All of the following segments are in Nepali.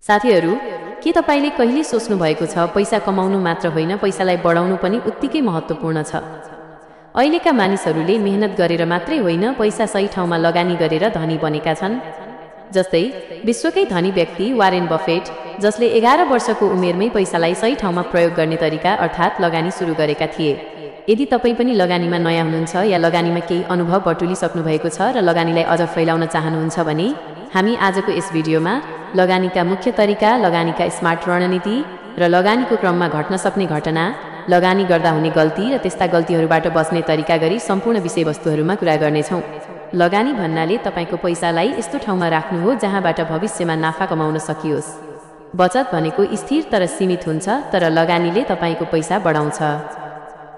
साथीहरू, के तपाईले कहिले सोच्नु भएको छ पैसा कमाउनु मात्र होइन पैसालाई बढाउनु पनि उत्तिकै महत्त्वपूर्ण छ। अहिलेका मानिसहरूले मेहनत गरेर मात्रै होइन पैसा सही ठाउँमा लगानी गरेर धनी बनेका छन्। जस्तै विश्वकै धनी व्यक्ति वारेन बफेट, जसले 11 वर्षको उमेरमै पैसालाई सही ठाउँमा प्रयोग गर्ने तरिका अर्थात् लगानी सुरु गरेका थिए। यदि तपाई पनि लगानीमा नयाँ हुनुहुन्छ या लगानीमा केही अनुभव बटुलिसक्नु भएको छ र लगानीलाई अझ फैलाउन चाहनुहुन्छ भने हामी आजको यस भिडियोमा लगानीका मुख्य तरिका, लगानीका स्मार्ट रणनीति र लगानीको क्रममा घट्न सक्ने घटना, लगानी गर्दा हुने गल्ती र त्यस्ता गल्तीहरूबाट बच्ने तरिका गरी सम्पूर्ण विषयवस्तुहरूमा कुरा गर्नेछौँ। लगानी भन्नाले तपाईको पैसालाई यस्तो ठाउँमा राख्नु हो जहाँबाट भविष्यमा नाफा कमाउन सकियोस्। बचत भनेको स्थिर तर सीमित हुन्छ, तर लगानीले तपाईको पैसा बढाउँछ।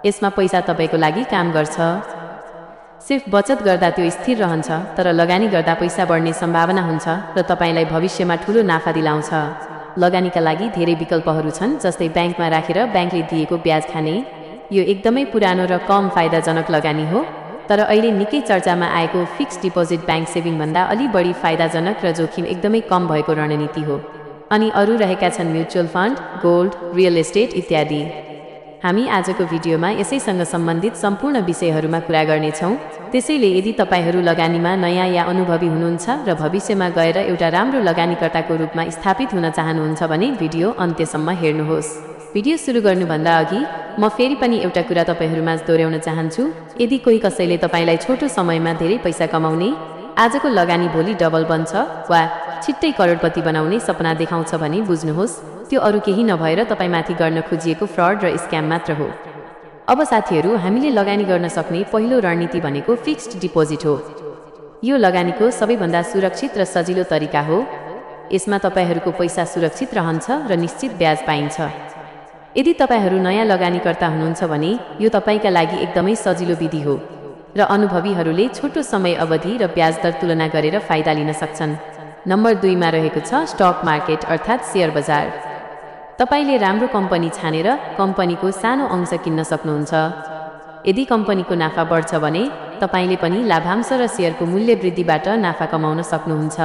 यसमा पैसा तपाईको लागि काम गर्छ। सिर्फ बचत गर्दा त्यो स्थिर रहन्छ, तर लगानी गर्दा पैसा बढ्ने सम्भावना हुन्छ र तपाईलाई भविष्यमा ठूलो नाफा दिलाउँछ। लगानीका लागि धेरै विकल्पहरू छन्, जस्तै ब्याङ्कमा राखेर ब्याङ्कले दिएको ब्याज खाने। यो एकदमै पुरानो र कम फाइदाजनक लगानी हो, तर अहिले निकै चर्चामा आएको फिक्स्ड डिपोजिट ब्याङ्क सेभिङ भन्दा अलि बढी फाइदाजनक र जोखिम एकदमै कम भएको रणनीति हो। अनि अरू रहेका छन् mutual fund, gold, real estate इत्यादि। हामी आजको भिडियोमा यसैसँग सम्बन्धित सम्पूर्ण विषयहरूमा कुरा गर्नेछौँ। त्यसैले यदि तपाईहरू लगानीमा नयाँ या अनुभवी हुनुहुन्छ र भविष्यमा गएर एउटा राम्रो लगानीकर्ताको रूपमा स्थापित हुन चाहनुहुन्छ भने भिडियो अन्त्यसम्म हेर्नुहोस्। भिडियो सुरु गर्नुभन्दा अघि म फेरि पनि एउटा कुरा तपाईहरूमा दोहोर्याउन चाहन्छु। यदि कोही कसैले तपाईलाई छोटो समयमा धेरै पैसा कमाउने, आजको लगानी भोलि डबल बन्छ वा छिट्टै करोडपति बनाउने सपना देखाउँछ भने बुझ्नुहोस्, त्यो अरू केही नभएर तपाईमाथि गर्न खोजिएको फ्रड र स्क्याम मात्र हो। अब साथीहरू, हामीले लगानी गर्न सक्ने पहिलो रणनीति भनेको फिक्स्ड डिपोजिट हो। यो लगानीको सबैभन्दा सुरक्षित र सजिलो तरिका हो। यसमा तपाईहरूको पैसा सुरक्षित रहन्छ र निश्चित ब्याज पाइन्छ। यदि तपाईहरू नयाँ लगानीकर्ता हुनुहुन्छ भने यो तपाईका लागि एकदमै सजिलो विधि हो र अनुभवीहरूले छोटो समय अवधि र ब्याज दर तुलना गरेर फाइदा लिन सक्छन्। नम्बर 2 मा रहेको छ स्टक मार्केट अर्थात् शेयर बजार। तपाईले राम्रो कम्पनी छानेर कम्पनीको सानो अंश किन्न सक्नुहुन्छ। यदि कम्पनीको नाफा बढ्छ भने तपाईले पनि लाभांश र शेयरको मूल्य वृद्धिबाट नाफा कमाउन सक्नुहुन्छ।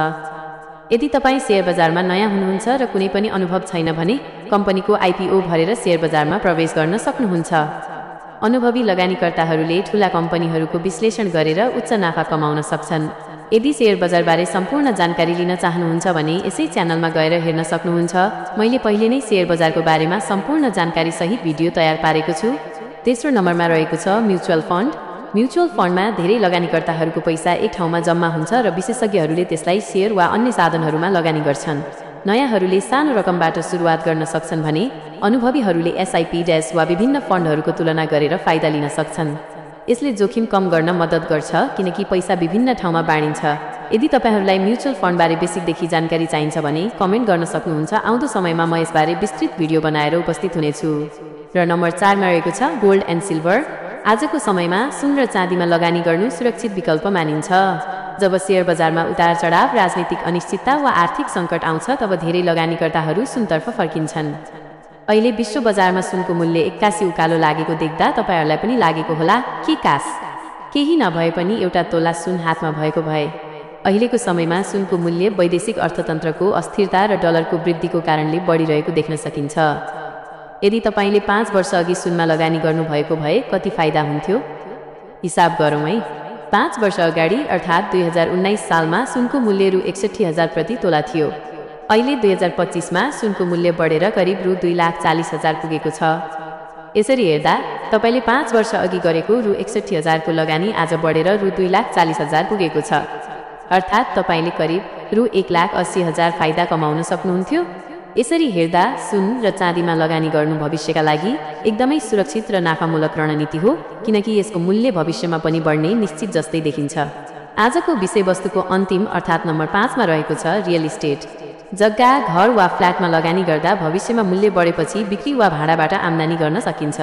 यदि तपाई शेयर बजारमा नयाँ हुनुहुन्छ र कुनै पनि अनुभव छैन भने कम्पनीको आइपीओ भरेर शेयर बजारमा प्रवेश गर्न सक्नुहुन्छ। अनुभवी लगानीकर्ताहरूले ठूला कम्पनीहरूको विश्लेषण गरेर उच्च नाफा कमाउन सक्छन्। यदि शेयर बजारबारे सम्पूर्ण जानकारी लिन चाहनुहुन्छ भने यसै च्यानलमा गएर हेर्न सक्नुहुन्छ। मैले पहिले नै शेयर बजारको बारेमा सम्पूर्ण जानकारी सहित भिडियो तयार पारेको छु। तेस्रो नम्बरमा रहेको छ म्युचुअल फन्ड। म्युचुअल फन्डमा धेरै लगानीकर्ताहरूको पैसा एक ठाउँमा जम्मा हुन्छ र विशेषज्ञहरूले त्यसलाई शेयर वा अन्य साधनहरूमा लगानी गर्छन्। नयाँहरूले सानो रकमबाट सुरुवात गर्न सक्छन् भने अनुभवीहरूले एसआइपी डैश वा विभिन्न फन्डहरूको तुलना गरेर फाइदा लिन सक्छन्। यसले जोखिम कम गर्न मद्दत गर्छ किनकि पैसा विभिन्न ठाउँमा बाँडिन्छ। यदि तपाईहरूलाई म्युचुअल फन्डबारे बेसिकदेखि जानकारी चाहिन्छ भने कमेन्ट गर्न सक्नुहुन्छ। आउँदो समयमा म यसबारे विस्तृत भिडियो बनाएर उपस्थित हुनेछु। र नम्बर 4 मा रहेको छ गोल्ड एन्ड सिल्भर। आजको समयमा सुन र चाँदीमा लगानी गर्नु सुरक्षित विकल्प मानिन्छ। जब शेयर बजारमा उतार चढाव, राजनीतिक अनिश्चितता वा आर्थिक सङ्कट आउँछ तब धेरै लगानीकर्ताहरू सुनतर्फ फर्किन्छन्। अहिले विश्व बजारमा सुनको मूल्य 81 उकालो लागेको देख्दा तपाईहरूलाई पनि लागेको होला कि काश केही नभए पनि एउटा तोला सुन हातमा भएको भए। अहिलेको समयमा सुनको मूल्य वैदेशिक अर्थतन्त्रको अस्थिरता र डलरको वृद्धिको कारणले बढिरहेको देख्न सकिन्छ। यदि तपाईले 5 वर्ष अघि सुनमा लगानी गर्नुभएको भए कति फाइदा हुन्थ्यो? हिसाब गरौँ है। 5 वर्ष अगाडि अर्थात् 2019 सालमा सुनको मूल्य रु 61,000 प्रति तोला थियो। अहिले 2025 मा सुनको मूल्य बढेर करिब रु 2,40,000 पुगेको छ। यसरी हेर्दा तपाईले 5 वर्ष अघि गरेको रु 61,000 को लगानी आज बढेर रु 2,40,000 पुगेको छ। अर्थात् तपाईले करिब रु 1,80,000 फाइदा कमाउन सक्नुहुन्थ्यो। यसरी हेर्दा सुन र चाँदीमा लगानी गर्नु भविष्यका लागि एकदमै सुरक्षित र नाफामूलक रणनीति हो, किनकि यसको मूल्य भविष्यमा पनि बढ्ने निश्चित जस्तै देखिन्छ। आजको विषयवस्तुको अन्तिम अर्थात् नम्बर 5 मा रहेको छ रियल इस्टेट। जग्गा, घर वा फ्ल्याटमा लगानी गर्दा भविष्यमा मूल्य बढेपछि बिक्री वा भाडाबाट आम्दानी गर्न सकिन्छ।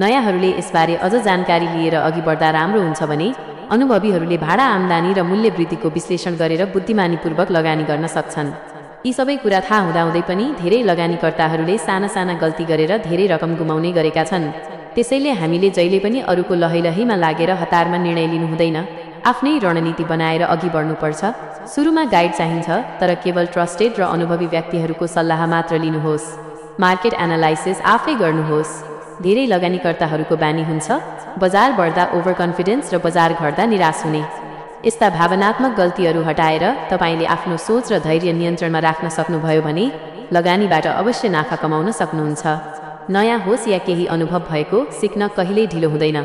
नयाँहरूले यसबारे अझ जानकारी लिएर अघि बढ्दा राम्रो हुन्छ भने अनुभवीहरूले भाडा आम्दानी र मूल्य वृद्धिको विश्लेषण गरेर बुद्धिमानीपूर्वक लगानी गर्न सक्छन्। यी सबै कुरा थाहा हुँदाहुँदै पनि धेरै लगानीकर्ताहरूले साना गल्ती गरेर धेरै रकम गुमाउने गरेका छन्। त्यसैले हामीले जहिले पनि अरूको लहैलहीमा लागेर हतारमा निर्णय लिनु हुँदैन। आफ्नै रणनीति बनाएर अघि बढ्नुपर्छ। सुरुमा गाइड चाहिन्छ, तर केवल ट्रस्टेड र अनुभवी व्यक्तिहरूको सल्लाह मात्र लिनुहोस्। मार्केट एनालाइसिस आफै गर्नुहोस्। धेरै लगानीकर्ताहरूको बानी हुन्छ बजार बढ्दा ओभर कन्फिडेन्स र बजार घट्दा निराश हुने। यस्ता भावनात्मक गल्तीहरू हटाएर तपाईले आफ्नो सोच र धैर्य नियन्त्रणमा राख्न सक्नुभयो भने लगानीबाट अवश्य नाफा कमाउन सक्नुहुन्छ। नयाँ होस् या केही अनुभव भएको, सिक्न कहिल्यै ढिलो हुँदैन।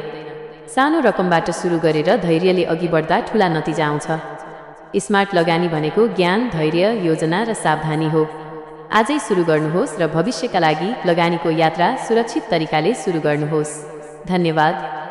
सानो रकमबाट सुरु गरेर धैर्यले अघि बढ्दा ठूला नतिजा आउँछ। स्मार्ट लगानी भनेको ज्ञान, धैर्य, योजना र सावधानी हो। आजै सुरु गर्नुहोस् र भविष्यका लागि लगानीको यात्रा सुरक्षित तरिकाले सुरु गर्नुहोस्। धन्यवाद।